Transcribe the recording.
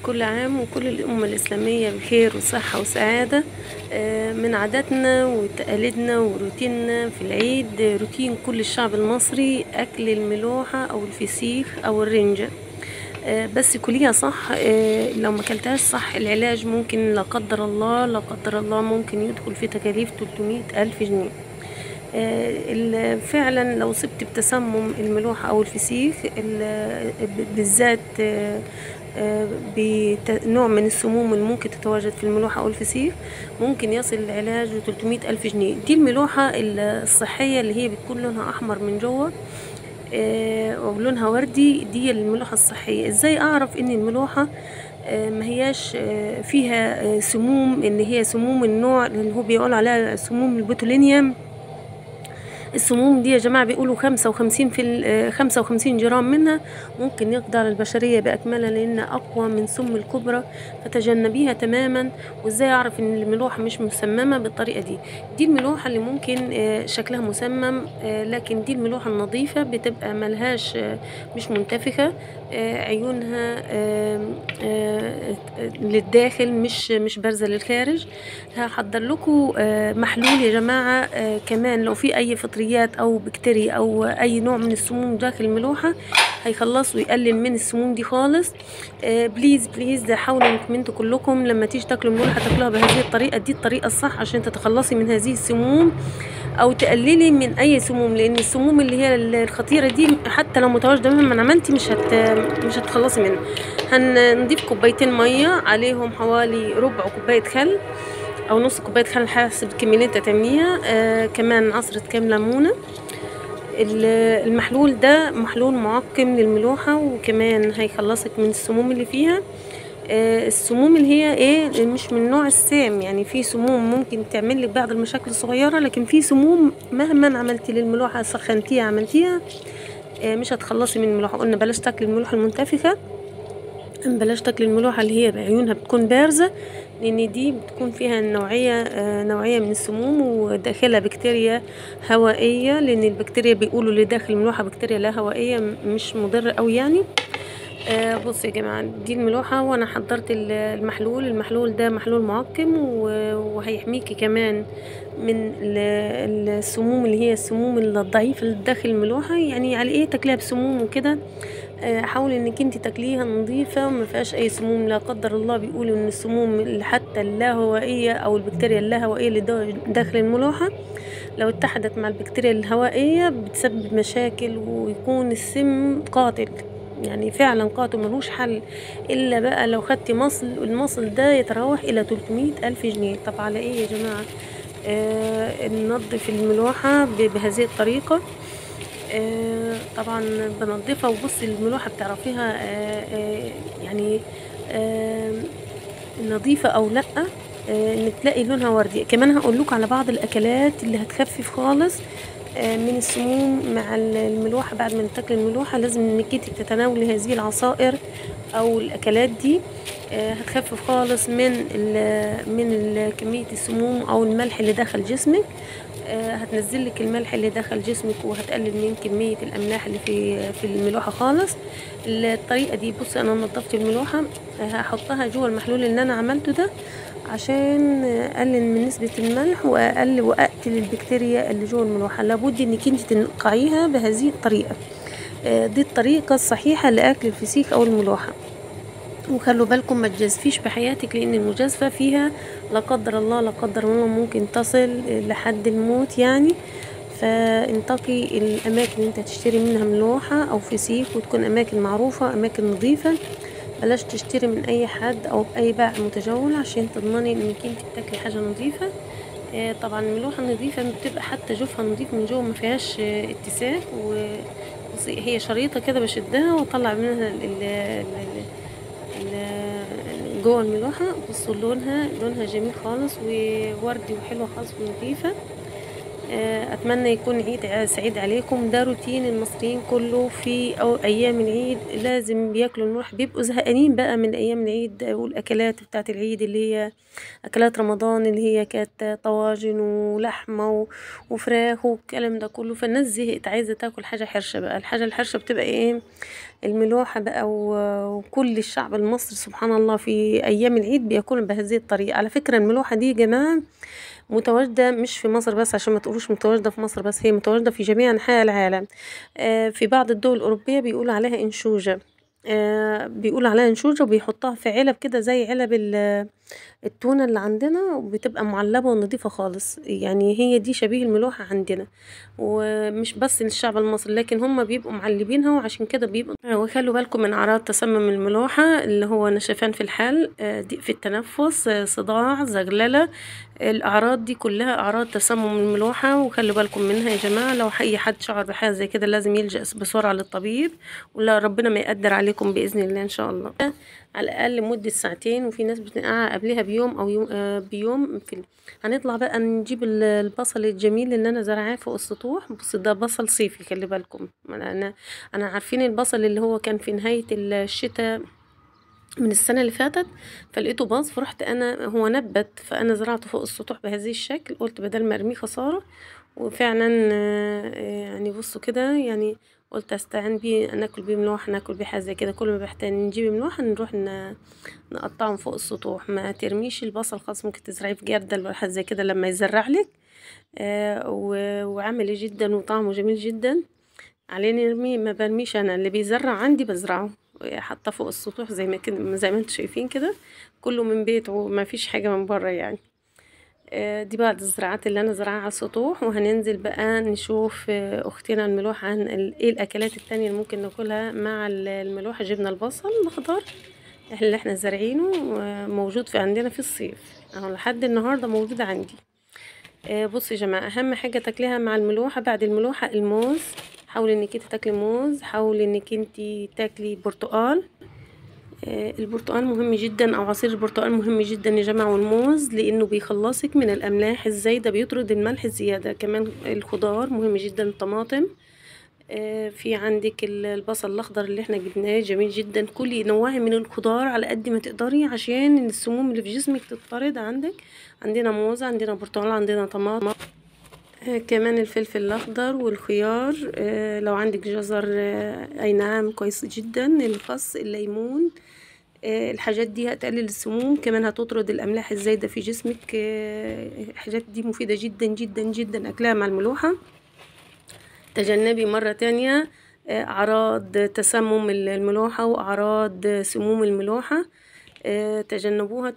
كل عام وكل الأمة الإسلامية بخير وصحة وسعادة. من عاداتنا وتقاليدنا وروتيننا في العيد، روتين كل الشعب المصري أكل الملوحة أو الفسيخ أو الرنجة. بس كليها صح. لو ما اكلتهاش صح العلاج ممكن لا قدر الله لا قدر الله ممكن يدخل في تكاليف 300 ألف جنيه. فعلا لو صبت بتسمم الملوحة أو الفسيخ بالذات بنوع من السموم اللي ممكن تتواجد في الملوحة أو الفسيخ ممكن يصل العلاج ل 300 ألف جنيه. دي الملوحة الصحية اللي هي بتكون لونها أحمر من جوه ولونها وردي، دي الملوحة الصحية. ازاي اعرف ان الملوحة ما هياش فيها سموم، ان هي سموم النوع اللي هو بيقول عليها سموم البوتولينيوم؟ السموم دي يا جماعة بيقولوا 55 في 55 جرام منها ممكن يقضي على البشرية بأكملها، لأن أقوى من سم الكبرى، فتجنبيها تماما. وازاي أعرف إن الملوحة مش مسممة بالطريقة دي؟ دي الملوحة اللي ممكن شكلها مسمم، لكن دي الملوحة النظيفة بتبقى ملهاش، مش منتفخة، عيونها للداخل مش بارزة للخارج. هحضر لكم محلول يا جماعة، كمان لو في أي فطريات او بكتيريا او اي نوع من السموم داخل الملوحه هيخلص ويقلل من السموم دي خالص. please please حاولوا انكم انتوا كلكم لما تيجي تاكلوا الملوحه تاكلوها بهذه الطريقة دي، الطريقة الصح عشان تتخلصي من هذه السموم او تقللي من اي سموم، لان السموم اللي هي الخطيرة دي حتى لو متواجدة مهما عملتي مش هتخلصي منها. هنضيف كوبايتين مية عليهم حوالي ربع كوباية خل او نص كوباية خل حسب الكمية اللي انت تعمليها، كمان عصره كام ليمونه. المحلول ده محلول معقم للملوحه، وكمان هيخلصك من السموم اللي فيها. السموم اللي هي ايه، مش من نوع السام، يعني في سموم ممكن تعمل لك بعض المشاكل الصغيرة، لكن في سموم مهما عملتي للملوحه سخنتيها عملتيها مش هتخلصي من الملوحه. قلنا بلاش تاكلي الملوحه المنتفخه، بلاش تاكلي الملوحه اللي هي بعيونها بتكون بارزة، لان دي بتكون فيها نوعية من السموم وداخلها بكتيريا هوائية، لان البكتيريا بيقولوا اللي داخل الملوحه بكتيريا لا هوائية مش مضرة قوي يعني. بصوا يا جماعة، دي الملوحه وانا حضرت المحلول. المحلول ده محلول معقم وهيحميكي كمان من السموم اللي هي السموم الضعيفة اللي داخل الملوحه. يعني على ايه تاكليها بسموم وكده؟ حاولي انك انت تاكليها نظيفة وما فيهاش اي سموم لا قدر الله. بيقولوا ان السموم حتى اللاهوائيه او البكتيريا اللاهوائيه اللي داخل الملوحه لو اتحدت مع البكتيريا الهوائية بتسبب مشاكل ويكون السم قاتل، يعني فعلا قاتل ملوش حل، الا بقى لو خدتي مصل، المصل ده يتراوح الى 300 الف جنيه. طب على ايه يا جماعة؟ ننظف الملوحه بهذه الطريقة. طبعا بنضفها. وبصي الملوحه بتعرفيها يعني نظيفة او لا، ان تلاقي لونها وردي. كمان هقول لكم على بعض الاكلات اللي هتخفف خالص من السموم مع الملوحه. بعد ما تاكلي الملوحه لازم انك انت تتناولي هذه العصائر او الاكلات دي، هتخفف خالص من كمية السموم او الملح اللي دخل جسمك. هتنزل لك الملح اللي دخل جسمك وهتقلل من كمية الاملاح اللي في الملوحه خالص. الطريقة دي بصي انا نظفت الملوحه، هحطها جوه المحلول اللي انا عملته ده عشان اقلل من نسبه الملح واقلل واقتل البكتيريا اللي جوه الملوحه. لابد انك انت تنقعيها بهذه الطريقة. دي الطريقة الصحيحة لاكل الفسيخ او الملوحه. وخلوا بالكم ما تجازفيش بحياتك، لان المجازفة فيها لا قدر الله لا قدر الله ممكن تصل لحد الموت يعني. فانتقي الاماكن اللي انت تشتري منها ملوحه او فسيخ، وتكون اماكن معروفة، اماكن نظيفة. بلاش تشتري من اي حد او باي بائع متجول عشان تضمني انك انت بتاكلي حاجة نظيفة. طبعا الملوحه النظيفة بتبقى حتى جوفها نظيف من جوه، ما فيهاش اتساخ. وهي شريطه كده بشدها واطلع منها جوه الملوحه. بصوا لونها جميل خالص ووردي وحلوه خالص ونظيفه. اتمنى يكون عيد سعيد عليكم. ده روتين المصريين كله في أو ايام العيد، لازم بياكلوا الملوحة، بيبقوا زهقانين بقى من ايام العيد والاكلات بتاعه العيد اللي هي اكلات رمضان اللي هي كانت طواجن ولحمه وفراخ والكلام ده كله. فالناس زهقت، عايزه تاكل حاجة حرشه بقى. الحاجة الحرشه بتبقى ايه؟ الملوحه بقى. وكل الشعب المصري سبحان الله في ايام العيد بياكلوا بهذه الطريقة. على فكرة الملوحه دي يا جماعة متواجدة مش في مصر بس، عشان ما تقولوش متواجدة في مصر بس، هي متواجدة في جميع انحاء العالم. في بعض الدول الاوروبية بيقولوا عليها انشوجه، بيقولوا عليها انشوجه، وبيحطها في علب كده زي علب التونه اللي عندنا، وبتبقى معلبه ونظيفه خالص. يعني هي دي شبيه الملوحه عندنا، ومش بس للشعب المصري، لكن هم بيبقوا معلبينها، وعشان كده بيبقوا. وخلوا بالكم من اعراض تسمم الملوحه اللي هو نشفان في الحال، ضيق في التنفس، صداع، زغلله. الاعراض دي كلها اعراض تسمم الملوحه، وخلوا بالكم منها يا جماعة. لو اي حد شعر بحاجة زي كده لازم يلجأ بسرعة للطبيب، ولا ربنا ما يقدر عليكم باذن الله ان شاء الله. على الاقل مده ساعتين، وفي ناس بتنقعها قبلها بيوم او يوم بيوم. في هنطلع بقى نجيب البصل الجميل اللي انا زرعاه فوق السطوح. بص ده بصل صيفي، خلي بالكم، انا عارفين البصل اللي هو كان في نهاية الشتاء من السنة اللي فاتت، فلقيته باظ، فرحت انا هو نبت، فانا زرعته فوق السطوح بهذه الشكل. قلت بدل ما ارميه خسارة، وفعلا يعني بصوا كده، يعني قلت استعين بيه، ناكل بيه ملوحه، ناكل بيه حاجة زي كده. كل ما بحتاج نجيب ملوحه نروح نقطعهم فوق السطوح. ما ترميش البصل خالص، ممكن تزرعيه في جردل ولا حاجة زي كده لما يزرع لك. وعملي جدا وطعمه جميل جدا. عليه نرميه، ما برميش انا، اللي بيزرع عندي بزرعه، حاطه فوق السطوح زي ما كده، زي ما انتم شايفين كده، كله من بيته، ما فيش حاجة من بره يعني. دي بعض الزراعات اللي انا زرعها على السطوح. وهننزل بقى نشوف اختنا الملوحه عن ايه الاكلات التانية اللي ممكن ناكلها مع الملوحه. جبنا البصل الاخضر اللي احنا زارعينه، موجود في عندنا في الصيف اهو، لحد النهارده موجود عندي. بصوا يا جماعة، اهم حاجة تاكليها مع الملوحه بعد الملوحه الموز. حاولي انك انت تاكلي موز، حاولي انك انت تاكلي برتقال. البرتقال مهم جدا، او عصير البرتقال مهم جدا يا جماعة، والموز، لانه بيخلصك من الاملاح الزايدة، بيطرد الملح الزيادة. كمان الخضار مهم جدا، الطماطم، في عندك البصل الاخضر اللي احنا جبناه جميل جدا. كلي نوعي من الخضار على قد ما تقدري عشان السموم اللي في جسمك تطرد. عندنا موز، عندنا برتقال، عندنا طماطم، كمان الفلفل الاخضر والخيار، لو عندك جزر اي نعم كويس جدا، الخس، الليمون، الحاجات دي هتقلل السموم، كمان هتطرد الاملاح الزايدة في جسمك. الحاجات دي مفيدة جدا جدا جدا، اكلها مع الملوحه. تجنبي مرة تانية اعراض تسمم الملوحه واعراض سموم الملوحه، تجنبوها.